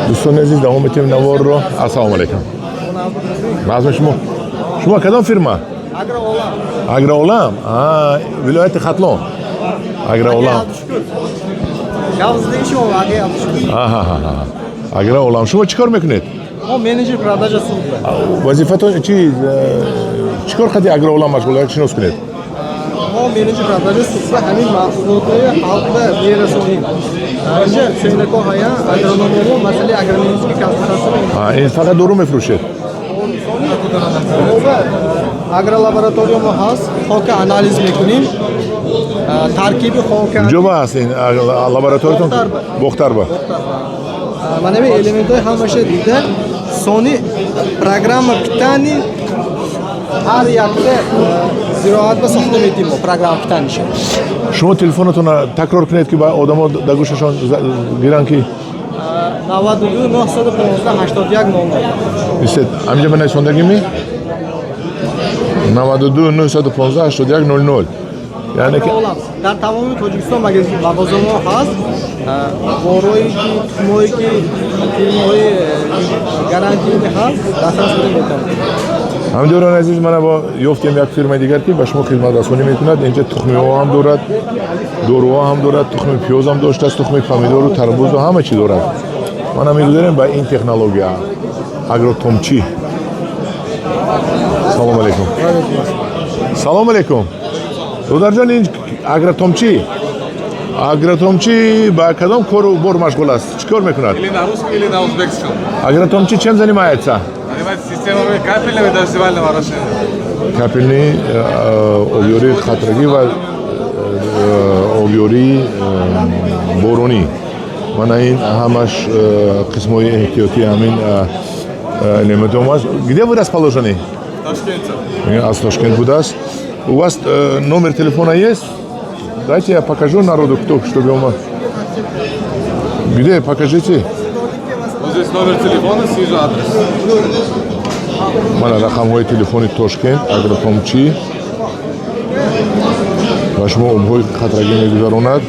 Дӯстони азиз, давом метиҳем наворро. Ассалому алайкум, назми шумо. Шумо кадом фирма? Агроолам, вилояти Хатлон, Агроолам. Агроолам. Шумо чӣ кор мекунед? Мо менеҷер продажа Суғд. Вазифатон чи? Чӣ кор қади Агроолам машғул, як шинос кунед. Мо менеҷер продажа Суғд, ҳамин маҳсулотҳои халқба мерасонем. Инҷа Ҳусейнако ҳая, агрономомо, масъалаи агрономический консультация. Ин фақат дору мефурӯшед? Агролаборатория мо ҳаст, хока анализ мекунем, таркиби хока. Куҷо ба ҳаст ин лабораториятон? Бохтарба. Мана ҳамин элементҳои ҳамаша дида, сони программа питания ҳар якта зироат ба сохта метиҳем мо программа питания ша. Шумо телефонатонро такрор кунед, ки ба одамо дар гӯшашон гиранд ки. 92 915 81 00. Истед, ҳаминҷа ба нависондагӣ ми 92 915 81 00, яъне ки. Дар тамоми Тоҷикистон мағозамо ҳаст. Борое ки, тухмое ки фирмаҳои гарантийный ҳаст, дастрас карда метавонед. Ҳамдиёрони азиз, мана бо ёфтем як фирмаи дигар, ки ба шумо хизматрасонӣ мекунад. Инҷа тухмиҳо ҳам дорад, доруҳо ҳам дорад, тухми пиёз ҳам доштааст, тухми помидору тарбузу ҳама чӣ дорад. Мана мегузарем ба ин технология, Агротомчӣ. Салому алейкум, салому алейкум, додарҷон. Ин Агротомчӣ, Агротомчӣ ба кадом кору бор машғул аст, чӣ кор мекунад? Или на русском, или на узбекском. Агротомчӣ чем занимается? Занимается системами капельного и дождевального орошения. Капельный, обёрии қатрагӣ ва обёрии боронӣ. Мана ин ҳамаш қисмҳои эҳтиётии ҳамин элементҳо аст. Где вы расположены? В Ташкенте. Аз Тошкент будааст. У вас номер телефона есть? Дайте, я покажу народу, кто, чтобы он. Где, покажите. Вот здесь номер телефона, снизу адрес. Мана рақамҳои телефони Тошкент, Агротомчӣ ва шумо обҳои қатрагӣ мегузаронад.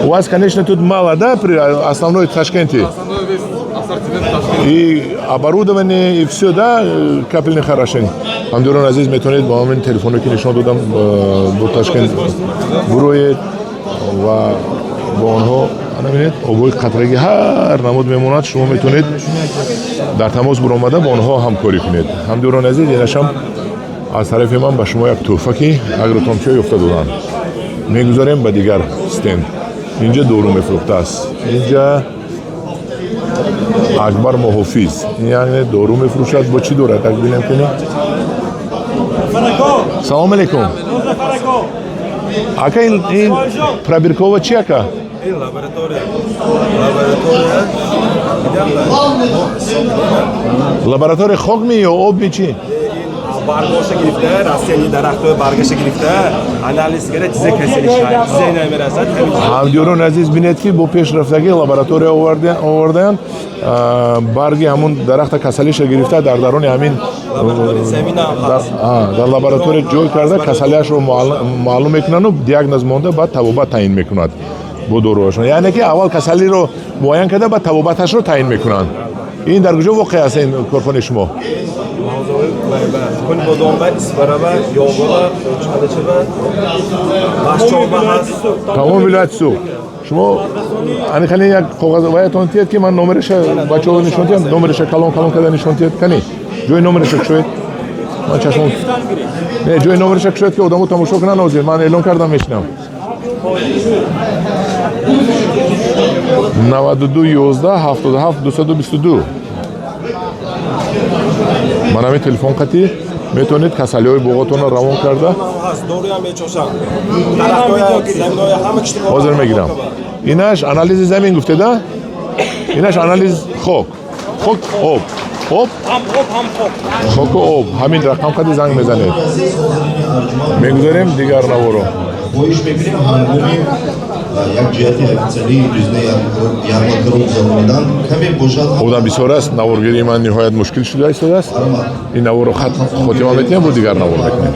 У вас, конечно, тут мало, да, при основной Ташкенте? Основной весь ассортимент в Ташкенте. И оборудование, и все, да, капельный орошение. Ҳамдиёрон азиз, метавонед бо ҳамин телефоне, ки нишон додам, бо Ташкент буроед ва бо онҳо, ана бинед, обҳои қатрагӣ ҳар намуд мемонад. Шумо метавонед дар тамос буромада, бо онҳо ҳамкорӣ кунед. Ҳамдиёрон азиз, инашам аз тарафи ман ба шумо як тӯҳфа, ки Агротомчиҳо ёфта доданд. Мегузарем ба дигар стенд. Инҷа дору мефурӯхтааст. Инҷа Акбар Муҳофиз, яъне дору мефурӯшад. Бо чӣ дорад, так бинем кунем. Салом алейкум, ака. Ин пробиркова чи, ака? Ин лаборатория. Лаборатория. Лаборатория хок ми ё об ми, чи? Баргоша гирифта, растения, дарахтҳои баргаша гирифта, анализ карда, чизе касели шай, чизе намерасад. Ҳамдиёрони азиз, бинед, ки бо пешрафтагӣ лаборатория овардаанд, барги ҳамун дарахта касалиша гирифта, дар даруни ҳамин Заминам ҳаст. Дар лаборатория ҷой карда, касалиашро маълум мекунанду диагноз монда, баъд табобат таъин мекунад бо доруҳошон. Яъне ки аввал касалиро муайян карда, баъд табобаташро таъин мекунанд. Ин дар куҷо воқеъ аст, ин корхонаи шумо? Мавзӯи вайба. Кунбодомба, Исфараба, Ёвоба, Очқалачаба, Башчоба ҳаст. Тамоми вилояти Суғд. Шумо ани хали як коғаз ваятон тиҳед, ки ман номераша бачаҳо нишон диҳам. Номераша калон калон карда нишон тиҳед. Кани, ҷои номераша кушоед. Ман чашмом не. Ҷои номераша кушоед, ки одамо тамошо кунанд. Ҳозир ман эълон кардам, мешинам. 92 11 77 222. Ман ҳамин телефон қатӣ метавонед касалиҳои боғотонро равон карда. Ҳаст, доруям мечошам. Дарахтҳоя, заминоя ҳама кишти. Ҳозир мегирам. Инаш анализи замин гуфтеда, инаш анализ хок, хок, об, об, Ҳам об, ҳам хок. Хоку об. Ҳамин рақам қади занг мезанед. Мегузарем дигар наворо. Хоҳиш мекунем, ҳангоми як ҷиҳати официалии рӯзнаи ярмаркаро гузаронидан каме бошад. Одам бисёр аст, наворгирии ман ниҳоят мушкил шуда истодааст. Ин наворо хат хотима метиҳам, бо дигар навор мекунем.